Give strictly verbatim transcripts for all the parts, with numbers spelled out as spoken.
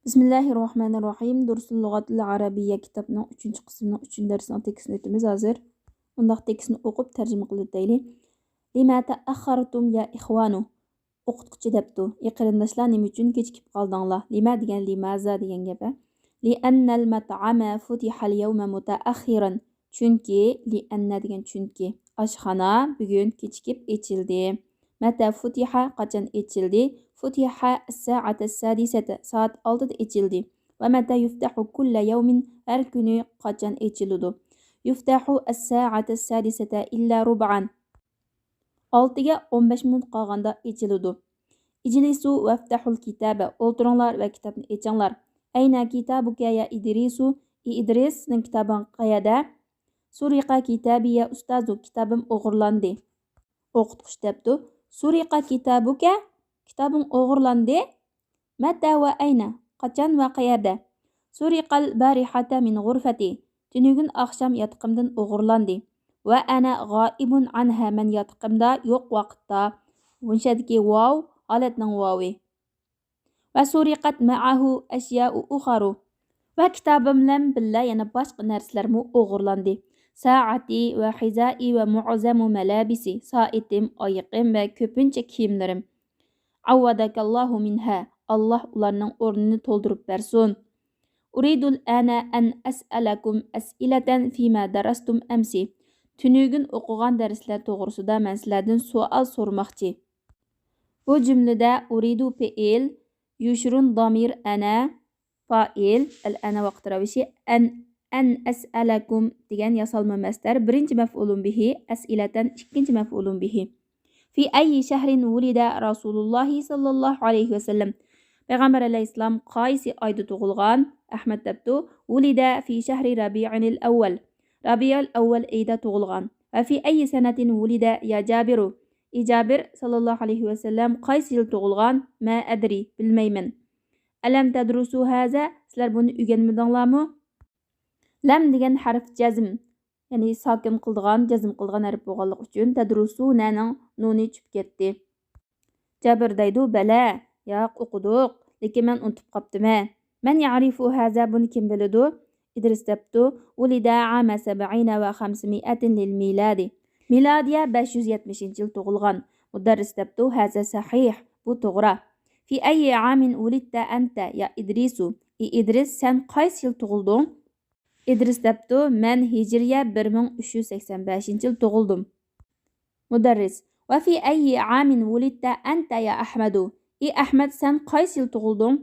بىسمىللاھىررەھمانىررەھىم. دۇرۇسۇل لۇغاتىل ئەرەبىيە كىتابنىڭ ئۈچىنچى قىسمىنىڭ ئۈچىنچى دەرسىنىڭ تېكىستىنى ئۆتىمىز ھازىر. ئۇنداق تېكىستنى ئوقۇپ تەرجىمە قىلىۋېتەيلى. لما تأخرتم يا إخوان؟ ئوقۇتقۇچى دەپتۇ، ئى قېرىنداشلار، نېمە ئۈچۈن كېچىكىپ قالدىڭلار؟ لما دېگەن لماذا دېگەن گەپ. لأن المطعم فتح اليوم متأخرا. چۈنكى، لأن دېگەن چۈنكى. ئاشخانا بۈگۈن كېچىكىپ ئېچىلدى. متى فتح؟ قاچان ئېچىلدى؟ فتح الساعة السادسة، سائەت ئالتىدا ئېچىلدى. ومتى يفتح كل يوم؟ ھەر كۈنى قاچان ئېچىلىدۇ؟ يفتح الساعة السادسة إلا ربعا. ئالتىگە ئون بەش مىنۇت قالغاندا ئېچىلىدۇ. اجلسوا وافتحوا الكتاب، ئولتۇرۇڭلار ۋە كىتابنى ئېچىڭلار. أين كتابك يا إدريس؟ ئى ئىدرىس، سېنىڭ كىتابىڭ قەيەردە؟ سرق كتابي يا أستاذ، كىتابىم ئوغرىلاندى. ئوقۇتقۇچى دەپتۇ، سرق كتابك، كىتابىڭ ئوغرىلاندى. متى وأين؟ قاچان ۋە قەيەردە؟ سرق البارحة من غرفتي، تۈنۈگۈن ئاخشام ياتىقىمدىن ئوغرىلاندى. وأنا غائب عنها، مەن ياتىقىمدا يوق ۋاقىتتا. مۇنشەدىكى ۋاۋ ھالەتنىڭ ۋاۋى. وسرقت معه أشياء أخر، ۋە كىتابىم بىلەن بىللە يەنە باشقا نەرسىلەرمۇ ئوغرىلاندى. ساعتي وحذائي ومعظم ملابسي، سائىتىم، ئايىقىم ۋە كۆپىنچە كىيىملىرىم. عوضك الله منها، ئاللاھ ئۇلارنىڭ ئورنىنى تولدۇرۇپ بەرسۇن. أريد الآن أن أسألكم أسئلة فيما درستم أمس، تۈنۈگۈن ئوقۇغان دەرسلەر توغرىسىدا مەن سىلەردىن سوئال سورىماقچى. بۇ جۈملىدە أريد پېئىل، يوشۇرۇن ضمير أنا، پائىل، الآن ۋاقىت راۋىشى، أن، أن أسألكم دېگەن ياسالما مەسدەر، بىرىنچى مەفئۇلۇن بىھى، أسئلة ئىككىنچى مەفئۇلۇن بىھى. في أي شهر ولد رسول الله صلى الله عليه وسلم؟ پەيغەمبەر ئەلەيھىسسالام قايسى ئايدا تۇغۇلغان؟ ئەھمەد دەپتۇ، ولد في شهر ربيع الأول، رەبىئۇل ئەۋۋەل ئېيىدا تۇغۇلغان. وفي أي سنة ولد يا جابر؟ ئى جابىر ساللاللاھۇ ئەلەيھى ۋەسەللەم قايسى يىل تۇغۇلغان؟ ما أدري، بىلمەيمەن. ألم تدرسوا هذا؟ سىلەر بۇنى ئۆگەنمىدىڭلارمۇ؟ لم دېگەن ھەرف جەزم، يەنى ساكىن قىلىدىغان، جەزم قىلىدىغان ھەرپ بولغانلىقى ئۈچۈن تەدرۇسۇنەنىڭ نۇنى چۈشۈپ كەتتى. جابىر دەيدۇ، بەلە، ياق، ئوقۇدۇق، لېكىن مەن ئۇنتۇپ قاپتىمەن. من يعرف هذا؟ بۇنى كىم بىلىدۇ؟ ئىدرىس دەپتۇ، ولد عام سبعين وخمسمائة للميلاد. مىلادىيە بەش يۈز يەتمىشىنچى يىل تۇغۇلغان. مۇدەررىس دەپتۇ، هذا صحيح، بۇ توغرا. في أي عام ولدت أنت يا إدريس؟ ئى ئىدرىس، سەن قايسى يىل تۇغۇلدۇڭ؟ ئىدرىس دەپتۇ، مەن ھىجرىيە بىر مىڭ ئۈچ يۈز سەكسەن بەشىنچى يىل تۇغۇلدۇم. مۇدەررىس، وفي أي عام ولدت أنت يا أحمد؟ ئى ئەھمەد، سەن قايسى يىل تۇغۇلدۇڭ؟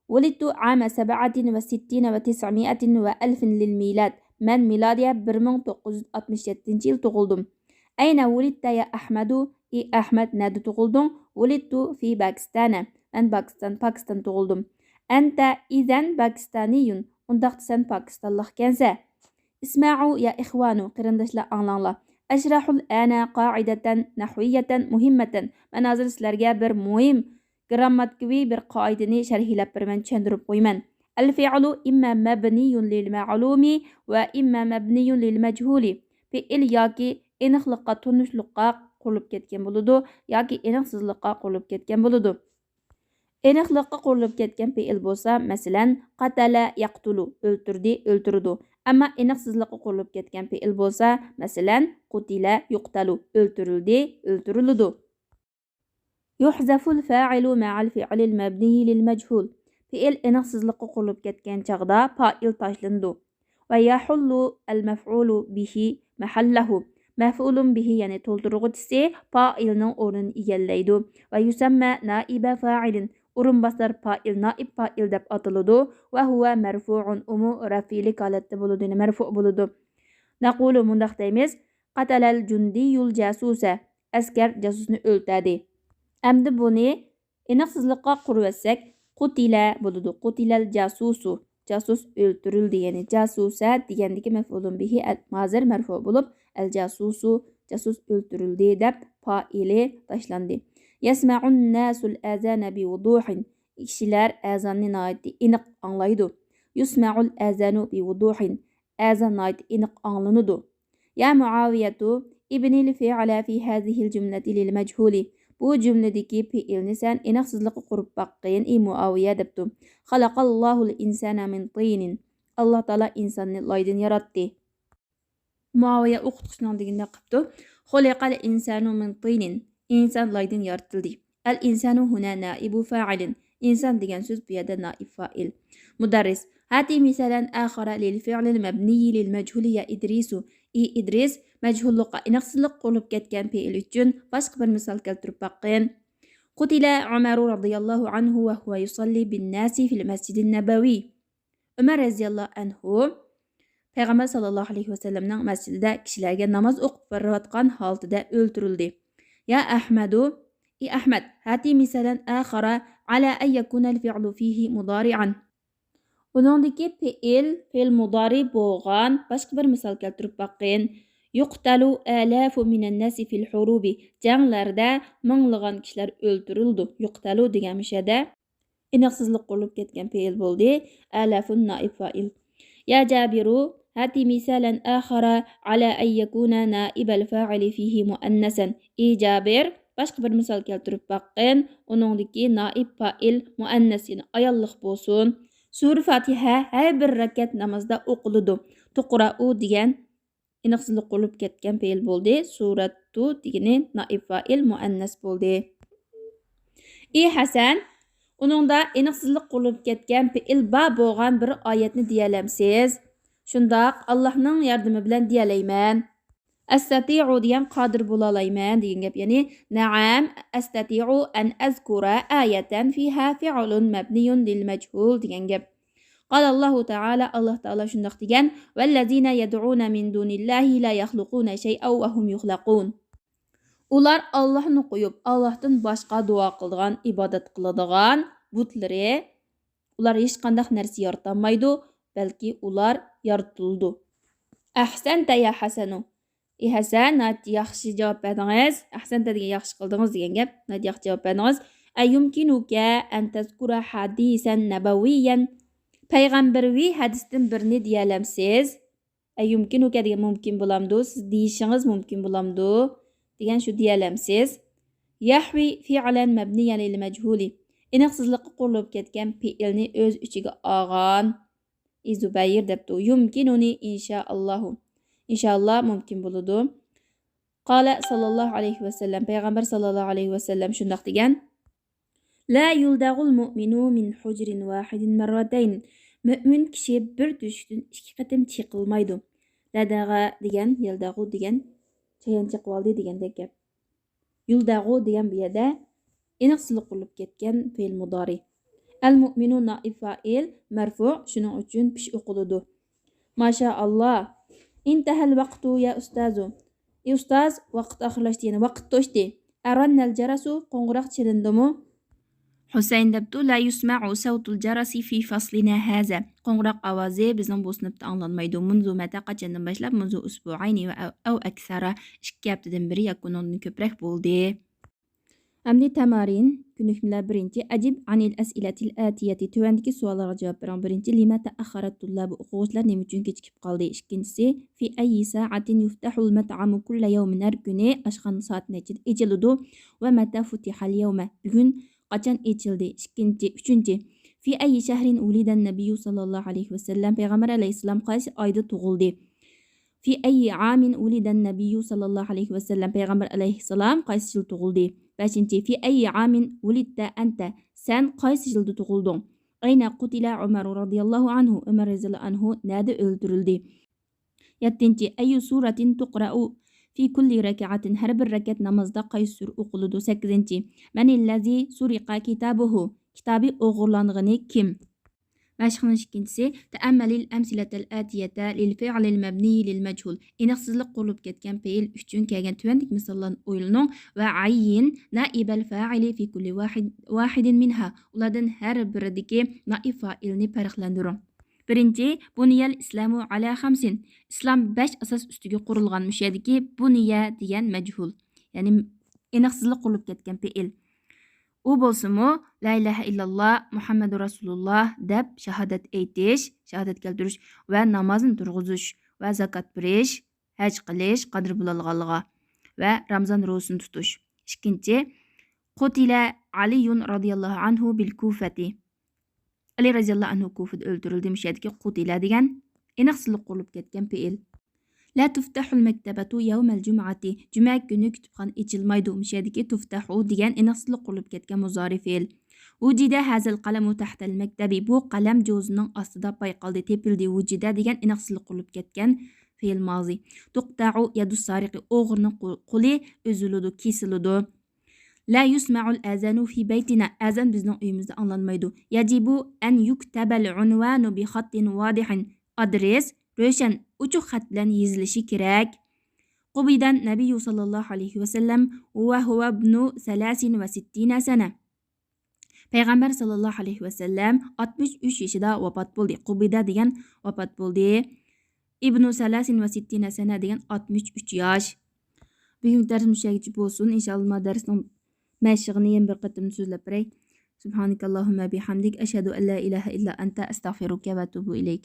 ولدت عام سبعة وستين وتسعمائة وألف للميلاد. مەن مىلادىيە بىر مىڭ توققۇز يۈز ئاتمىش يەتتىنچى يىل تۇغۇلدۇم. أين ولدت يا أحمد؟ ئى ئەھمەد، نەدە تۇغۇلدۇڭ؟ ولدت في باكستان. مەن باكستان، پاكىستان تۇغۇلدۇم. أنت إذن باكستاني، ئۇنداقتا سەن پاكىستانلىقكەنسە. اسمعوا يا إخوان، قېرىنداشلار، ئاڭلاڭلار. أشرح الآن قاعدة نحوية مهمة. مەن ھازىر سىلەرگە بىر مۇھىم گرامماتىكىۋى بىر قائىدىنى شەرھلەپ بېرىمەن، چۈشەندۈرۈپ قويىمەن. الفعل إما مبني للمعلوم وإما مبني للمجهول. پېئىل ياكى ئېنىقلىققا، تونۇشلۇققا قۇرۇلۇپ كەتكەن بولىدۇ، ياكى ئېنىقسىزلىققا قۇرۇلۇپ كەتكەن بولىدۇ. ئېنىقلىققا قۇرۇلۇپ كەتكەن پېئىل بولسا، مەسىلەن، قتل يقتل، ئۆلتۈردى، ئۆلتۈرىدۇ. ئەمما ئېنىقسىزلىققا قۇرۇلۇپ كەتكەن پېئىل بولسا، مەسىلەن، قتل يقتل، ئۆلتۈرۈلدى، ئۆلتۈرۈلىدۇ. يحذف الفاعل مع الفعل المبني للمجهول. پېئىل ئېنىقسىزلىققا قۇرۇلۇپ كەتكەن چاغدا پائىل تاشلىنىدۇ. ويحل المفعول به محله. مەفئۇلۇن بىھى، يەنى تولدۇرغۇچىسى، پائىلنىڭ ئورنىنى ئىگىلەيدۇ. ويسمى نائب فاعل. ئورۇنباسار پائىل، نائىب پائىل دەپ ئاتىلىدۇ. وهو مرفوع، ئۇمۇ رەفئىيلىك ھالەتتە بولىدۇ، يەنى مەرفۇ بولىدۇ. نقول، مۇنداق دەيمىز، قتل الجندي الجاسوس. ئەسكەر جاسۇسنى ئۆلتۈردى. ئەمدى بۇنى ئېنىقسىزلىققا قۇرۇۋەتسەك، قتل بولىدۇ. قتل الجاسوس. جاسۇس ئۆلتۈرۈلدى. يەنى جاسۇسە دېگەندىكى مەفئۇلۇن بىھى ئەل-، ھازىر مەرفۇ بولۇپ، ئەل جاسۇسۇ، جاسۇس ئۆلتۈرۈلدى دەپ پائىلى تاشلاندى. يسمع الناس الأذان بوضوح. كىشىلەر ئەزاننى ناھايىتى ئېنىق ئاڭلايدۇ. يسمع الأذان بوضوح. ئەزان ناھايىتى ئېنىق ئاڭلىنىدۇ. يا معاوية، ابن الفعل في هذه الجملة للمجهول. بۇ جۈملىدىكى پېئىلنى سەن ئېنىقسىزلىققا قۇرۇپ باققىن، ئى مۇئاۋىيە، دەپتۇ. خەلەقەللاھۇل ئىنسانە مىن تىنىن. ئاللا تائالا ئىنساننى لايدىن ياراتتى. مۇئاۋىيە ئوقۇتقۇچىنىڭ دېگىنىدەك قىپتۇ. خۇلىقەل ئىنسانۇ مىن تىنىن. ئىنسان لايدىن يارىتىلدى. ئەل ئىنسانۇ ھۇنا نائىبۇ فائىلىن. ئىنسان دېگەن سۆز بۇ يەردە نائىب فائىل. مۇدەررىس. هاتى مىسالەن ئاخارە لىل فىئلىل مەبنىيى لىل مەجھۇلى يا ئىدرىسۇ. ئى ئىدرىس، مەجھۇللۇققا ئېنىقسىزلىق قۇرۇلۇپ كەتكەن پېئىل ئۈچۈن باشقا بىر مىسال كەلتۈرۈپ باققىن. قۇتىلە ئۆمەرۇ رەزىياللاھۇ ئەنھۇ ۋە ھۇۋە يۇسەللى بىن ناسى فىل مەسجىدىن نەبەۋى. ئۆمەر رەزىياللاھۇ ئەنھۇ پەيغەمبەر ساللاللاھۇ ئەلەيھى ۋەسەللەمنىڭ مەسچىتىدە كىشىلەرگە ناماز ئوقۇپ بېرىۋاتقان ھالىتىدە ئۆلتۈرۈلدى. يا ئەھمەدۇ، ئى ئەھمەد، ھاتى مىسالەن ئاخارە ئالا ئەن يەكۇنەل فىئلۇ فىھى مۇدارىئەن. ئۇنىڭدىكى پېئىل، پېئىل مۇدارى بولغان باشقا بىر مىسال كەلتۈرۈپ باققىن. يۇقتەلۇ ئالاف مىنەن ناسى فىل ھۇرۇبى. جەڭلەردە مىڭلىغان كىشىلەر ئۆلتۈرۈلىدۇ. يۇقتەلۇ دېگەن مۇشۇ يەردە ئېنىقسىزلىق قۇرۇلۇپ كەتكەن پېئىل بولدى. ئەلەفۇن نائىب فائىل. يا جابىرۇ، ھاتى مىسالەن ئاخارە ئالا ئەن يەكۇنە نائىبەل فائىلى فىھى مۇئەننەسەن. ئى جابىر، باشقا بىر مىسال كەلتۈرۈپ باققىن، ئۇنىڭدىكى نائىب فائىل مۇئەننەس، يەنى ئاياللىق بولسۇن. سۈرە فاتىھە ھەر بىر رەكەت نامازدا ئوقۇلىدۇ. تۇقرائۇ دېگەن ئېنىقسىزلىق قۇرۇلۇپ كەتكەن پېئىل بولدى. سۇرەتتۇ دېگىنى نائىب فائىل مۇئەننەس بولدى. ئى ھەسەن، ئۇنىڭدا ئېنىقسىزلىق قۇرۇلۇپ كەتكەن پېئىل بار بولغان بىر ئايەتنى دېيەلەمسىز؟ شۇنداق، ئاللاھنىڭ ياردىمى بىلەن دېيەلەيمەن. ئەستەتىئۇ دېگەن قادىر بولالايمەن دېگەن گەپ. يەنى، نەئەم، ئەستەتىئۇ ئەن ئەزكۇرە ئايەتەن فىھا فىئلۇن مەبنىيۇن لىل مەجھۇل دېگەن گەپ. قال الله تعالى، ئاللاھ تائالا شۇنداق دېگەن، والذين يدعون من دون الله لا يخلقون شيئا وهم يخلقون. ئۇلار ئاللاھنى قويۇپ، ئاللاھتىن باشقا دۇئا قىلىدىغان، ئىبادەت قىلىدىغان بۇتلىرى، ئۇلار ھېچقانداق نەرسە يارىتالمايدۇ، بەلكى ئۇلار يارىتىلىدۇ. ئەھسەنتە يا ھەسەنۇ. ئى ھەسەن، ناھايىتى ياخشى جاۋاب بەردىڭىز. ئەھسەنتە دېگەن ياخشى قىلدىڭىز دېگەن گەپ. ناھايىتى ياخشى جاۋاب بەردىڭىز. ئەيۇمكىنۇكە ئەن تەزكۇرە ھەدىسەن نەبەۋىيەن. پەيغەمبەرۋى ھەدىستىن بىرنى دېيەلەمسىز؟ ئەيۇمكىنۇكە دېگەن مۇمكىن بولامدۇ؟ سىز دېيىشىڭىز مۇمكىن بولامدۇ؟ دېگەن شۇ دېيەلەمسىز؟ يەھۋى فىئلەن مەبنىيەن لىل مەجھۇلى. ئېنىقسىزلىققا قۇرۇلۇپ كەتكەن پېئىلنى ئۆز ئىچىگە ئالغان. ئى زۇبەير دەپتۇ. يۇمكىنۇنى ئىنشائاللاھۇ. ئىنشائاللا مۇمكىن بولىدۇ. قال ساللاللاھۇ ئەلەيھى ۋەسەللەم. پەيغەمبەر ساللاللاھۇ ئەلەيھى ۋەسەللەم شۇنداق دېگەن. لا يلدغ المؤمن من حجر واحد مرتين. مۆمىن كىشى بىر تۆشۈكتىن ئىككى قېتىم چېقىلمايدۇ. لەدەغە دېگەن، يەلدەغۇ دېگەن، چايان چېقىۋالدى دېگەندەك گەپ. يۇلدەغۇ دېگەن بۇ يەردە ئېنىقسىزلىق قۇرۇلۇپ كەتكەن پېئىل مۇدارى. ئەل مۇئمىنۇ نائىب فائىل مەرفۇ، شۇنىڭ ئۈچۈن پىش ئوقۇلىدۇ. ماشائاللا. ئىنتەھەل ۋاقتۇ يا ئۇستازۇ. ئى ئۇستاز، ۋاقىت ئاخىرلاشتى، يەنى ۋاقىت توشتى. ئەرەننەل جەرەسۇ، قوڭغۇراق چېلىندىمۇ؟ ھۈسەيىن دەپتۇ، لا يۇسمەئۇ سەۋتۇل جەرەسى فى فەسلىنا ھازا. قوڭغۇراق ئاۋازى بىزنىڭ بۇ سىنىپتا ئاڭلانمايدۇ. مۇنزۇ مەتە، قاچاندىن باشلاپ؟ مۇنزۇ ئۇسبۇئەينى ۋە ئەۋ، ئەۋ ئەكسەرە، ئىككى ھەپتىدىن بېرى ياكى ئۇنىڭدىن كۆپرەك بولدى. ئەمدى تەمارىن، كۆنۈكمىلەر. بىرىنچى، ئەجىب ئەنىل ئەسئىلەتىل ئەتىيەتى، تۆۋەندىكى سوئاللارغا جاۋاب بېرىڭ. بىرىنچى، لىمە تەئەخخەرەت تۇللابۇ، ئوقۇغۇچىلار نېمە ئۈچۈن كېچىكىپ قالدى؟ ئىككىنچىسى، فى ئەيي سائەتىن يۇفتەھۇل مەتئەمۇ كۇللە يەۋمىن، ھەر كۈنى ئاشخانا سائەت نەچچىدە ئېچىلىدۇ؟ ۋە مەتە فۇتىھەل يەۋمە، بۈگۈن قاچان ئېچىلدى؟ ئىككىنچى، ئۈچىنچى، فى ئەيي شەھرىن ۋۇلىدەن نەبىييۇ ساللاللاھۇ ئەلەيھى ۋەسەللەم، پەيغەمبەر ئەلەيھىسسالام قايسى ئايدا تۇغۇلدى؟ فى ئەيي ئامىن ۋۇلىدەن نەبىييۇ ساللاللاھۇ ئەلەيھى ۋەسەللەم، پەيغەمبەر ئەلەيھىسسالام قايسى يىل تۇغۇلدى؟ بەشىنچى، فى ئەيي ئامىن ۋۇلىدتە ئەنتە، سەن قايسى يىلدا تۇغۇلدۇڭ؟ ئەينە قۇتىلە ئۆمەر رەزىياللاھۇ ئەنھۇ، ئۆمەر رەزىياللاھۇ ئەنھۇ نەدە ئۆلتۈرۈلدى؟ يەتتىنچى، ئەييۇ سۇرەتىن تۇقرەئۇ فى كۇللى رەكەئەتىن، ھەر بىر رەكەت نامازدا قايسى سۈرە ئوقۇلىدۇ؟ سەككىزىنچى، مەنىللەزى سۇرىقە كىتابۇھۇ، كىتابى ئوغرىلانغىنى كىم؟ مەشىقنىڭ ئىككىنچىسى، تەئەممەلىل ئەمسىلەتەل ئەتىيەتە لىل فىئلىل مەبنىيى لىل مەجھۇل، ئېنىقسىزلىق قۇرۇلۇپ كەتكەن پېئىل ئۈچۈن كەلگەن تۆۋەندىكى مىساللارنى ئويلىنىڭ ۋە ئەيين نائىبەل فائىلى فى كۇللى ۋاھىد، ۋاھىدىن مىنھا، ئۇلاردىن ھەر بىرىدىكى نائىب فائىلنى پەرقلەندۈرۈڭ. بىرىنچى، بۇنىيەل ئىسلامۇ ئەلا خەمسىن، ئىسلام بەش ئاساس ئۈستىگە قۇرۇلغان. مۇشۇ يەردىكى بۇنىيە دېگەن مەجھۇل، يەنى ئېنىقسىزلىق قۇرۇلۇپ كەتكەن پېئىل. ئۇ بولسىمۇ، لا ئىلاھە ئىللاللا، مۇھەممەدۇر رەسۇلۇللا دەپ شاھادەت ئېيتىش، شاھادەت كەلتۈرۈش ۋە نامازنى تۇرغۇزۇش ۋە زاكات بېرىش، ھەج قىلىش، قادىر بولالىغانلىغا ۋە رامزان روزىسىنى تۇتۇش. ئىككىنچى، قتل علي رضي الله عنه بالكوفة. ئەلى رەزىياللاھۇ ئەنھۇ كۇفىدا ئۆلتۈرۈلدى. مۇشۇ يەردىكى قۇتىلە دېگەن ئېنىقسىزلىق قۇرۇلۇپ كەتكەن پېئىل. لا تفتح المكتبة يوم الجمعة. جۈمە كۈنى كۇتۇپخانا ئېچىلمايدۇ. مۇشۇ يەردىكى تفتح دېگەن ئېنىقسىزلىق قۇرۇلۇپ كەتكەن مۇزارى پېئىل. وجد هذا القلم تحت المكتب. بۇ قەلەم جوزىنىڭ ئاستىدا بايقالدى، تېپىلدى. وجد دېگەن ئېنىقسىزلىق قۇرۇلۇپ كەتكەن پېئىل مازى. تقطع يد السارق. ئوغرىنىڭ قو-، قولى ئۈزۈلىدۇ، كېسىلىدۇ. لا يسمع الأذان في بيتنا. ئەزان بىزنىڭ ئۆيىمىزدە ئاڭلانمايدۇ. يجب أن يكتب العنوان بخط واضح. ئادرېس روشەن، ئوچۇق خەت بىلەن يېزىلىشى كېرەك. قبض النبي صلى الله عليه وسلم وهو ابن ثلاث وستين سنة. پەيغەمبەر ساللاللاھۇ ئەلەيھى ۋەسەللەم ئاتمىش ئۈچ يېشىدا ۋاپات بولدى. قۇبىدە دېگەن ۋاپات بولدى. ئىبنۇ سەلاسىن ۋە سىتتىنە سەنە دېگەن ئاتمىش ئۈچ ياش. بۈگۈنكى دەرس مۇشۇ يەرگىچە بولسۇن. ئىنشائاللا، ما دەرسنىڭ مەشىقىنى يەنە بىر قېتىم سۆزلەپ بېرەي. سبحانك اللهم بحمدك، أشهد أن لا إله إلا أنت، أستغفرك وأتوب إليك.